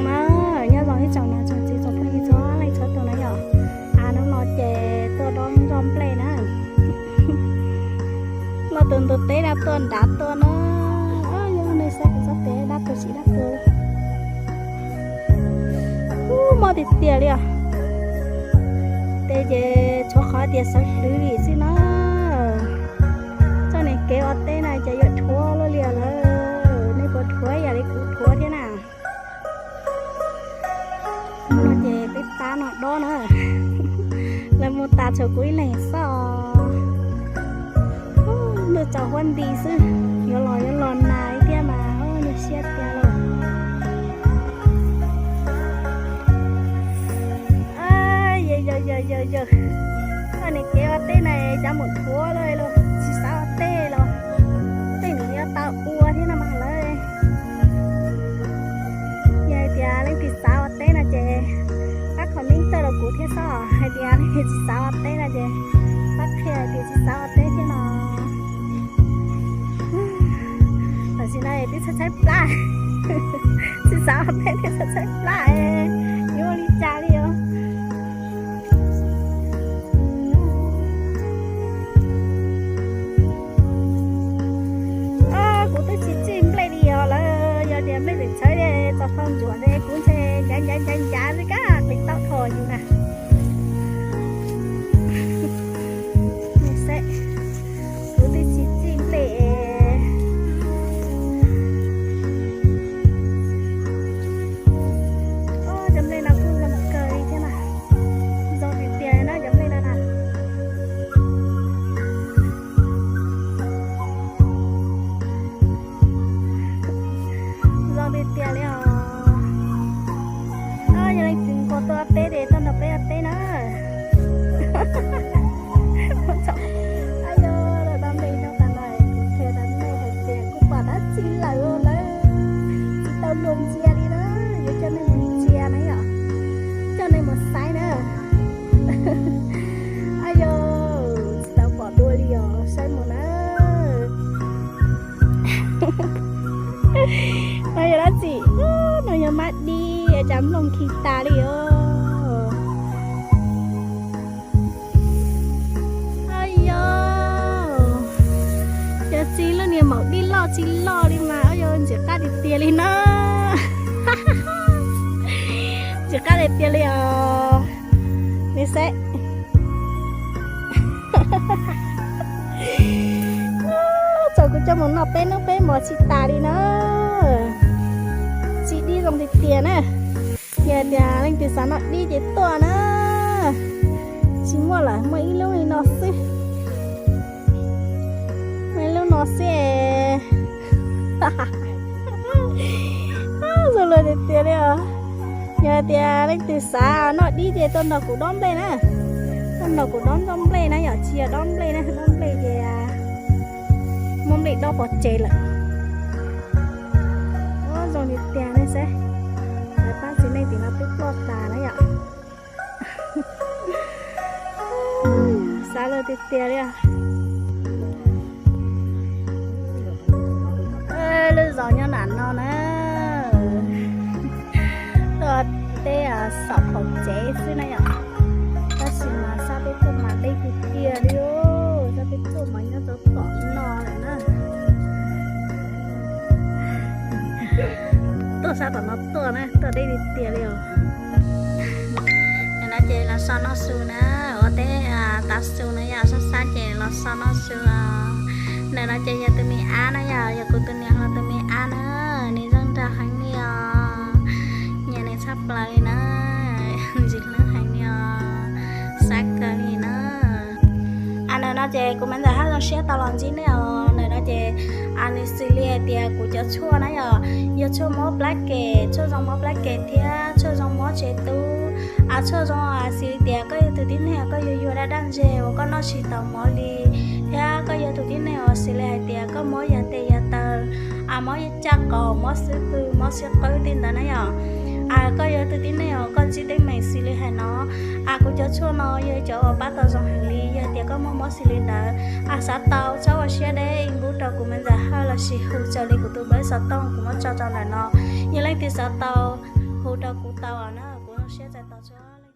Na, nyob zoo ib tsoom niam tsoom txiv tsoom phooj ywg txhua leej txhua tus na yom. Hnub no ces tuaj dob zoj nplej na. Los tus ntug teb no tuaj nrad tuaj na. Yog nej saib kuv txoj kev dab tuag tsis dab tuag. Ub, mob tiag tiag li os. Tej ces tshuav qhov tias sawv hlwv li xwb na. Txoj niag kev ua teb na ces yuav dhuav luaj li lawm. Nej puas dhuav ib yam li kuv dhuav thiab na? Hnub no ces peb pab no dob na. Lawv mus tas tshuav kuv ib leeg xwb os. Ntuj tsaus huab nti xwb, yuav los yuav los nag thiab mas, niag siab tiag lauj. Yawg, yawg, yawg, yawg, koj niam kev ua teb na, cov mus dhuav lawm los tsis xav ua teb los, tej nws yuav tau ua thiab no mas lawm. Yog hais tias leej twg xav ua teb no ces pab comment tuaj rau kuv thiab xwb, hais tias leej twg tsis xav ua teb no ces pab qhia hais tias tsis xav ua teb thiab no. Tam sim no twb tshaib tshaib plab, tsis xav ua teb thiab tshaib tshaib plab, yuav ua li cas li os. Kuv twb tsis txij nplej li os lawm, yog tias nplej txawm txhawv txog thaum ntsuam ces kuv ntshe ncav ncav ncav ncav li kab pes tau dhos yus na. Kuv twb tsis txij nplej. Cov nplej no kuj zoo kawg li thiab na. Zoo tiag tiag na cov nplej no na. Zoo tiag tiag li os. Yog leej twg nquag tuaj ua teb ces tuaj nrog peb ua teb na. Aib yos, lawv dob nplej nyob tas no, kuv qhia rau nej hais tias kuv pom dab tsi lawm lawm, tsis tau luag ntsia li na, yuav coj nej mus ntsia na yom, coj nej mus saib na. Aib yos, tsis tau pom dua li os, saib mus na. No yog dab tsi? No yog mab dib, cas nplooj khi tas li os. Aib yos, cov txiv, lub niag maum dib loj tsis loj li mas, aib yos, ntxim qab tiag tiag li na. Ntxim qab tiag tiag li os. Nej saib. Thaum kuv coj mus noj peb hnub peb hmos tsis tas li na. Tsis dib zoo tiag tiag na. Yog tias leej twg xav noj dib ces tuaj na. Tsis muaj lawm, muaj ib lub li no xwb. Muaj ib lub no xwb. Zoo luag tiag tiag li os. Yog tias leej twg xav noj dib ces tuaj nrog kuv dob nplej na. Tuaj nrog kuv dob nplej na yom, tsis yog dob nplej na, dob nplej ces muab nplej dob pov tseg lawm. Ua zoo li tiag nej saib, lawv pab txiv neej tim no twb ploj tas na yom. Xav luag tiag tiag li os. Lub zos nyob nram no na, tuaj teb xauv phaum tsev xwb na yom. Tab sis mas sab peb tuaj mas deb tiag tiag li os, sab peb tuaj mas nyob rau tom no lawm na. Tuaj sab tom no tuaj na, tuaj deb tiag tiag li os. Ntawm no ces los so noj su na, ua teb tav su na yom, sab sab ces los so noj su os. Ntawm no ces yog tus me ab na yom, yog kuv tus niam hluas tus me ab na, nws zoo nraug heev li os, nyiam nws tshaj plaws li na, ntxim hlub heev li os, xav kawg li na. Ntawm no ces kuv me ntxhais Hawj zoo siab tau los ntsib nej os. Ntawm no ces nws xws li hais tias kuv cov tshuaj na yom, yog tshuaj mob plab kem, tshuaj zoo mob plab kem thiab tshuaj zoo mob tsev tub. Tshuaj zoo xws li tias koj yog tus tib neeg uas koj yuag yuag daj daj ntseg uas koj noj tsis tau mov li, thiab koj yog tus tib neeg uas xws li hais tias koj mob yog tes yog taw, mob caj qaum, mob xub pwg, mob xub qwb tej ntawd na yom. Koj yog tus tib neeg uas koj ntsib teeb meem xws li hais no, kuv cov tshuaj no yog cov uas pab tau zoo heev li. Yog tias koj muaj mob xws li ntawd, xav tau txhob ua siab deb, inbox rau kuv me ntxhais Hawj lossis hu raws li kuv tus npawb xov tooj kuv muab tso rau ntawm no. Yog leej twg xav tau, Hu rau kuv tau na, kuv zoo siab txais tos txog.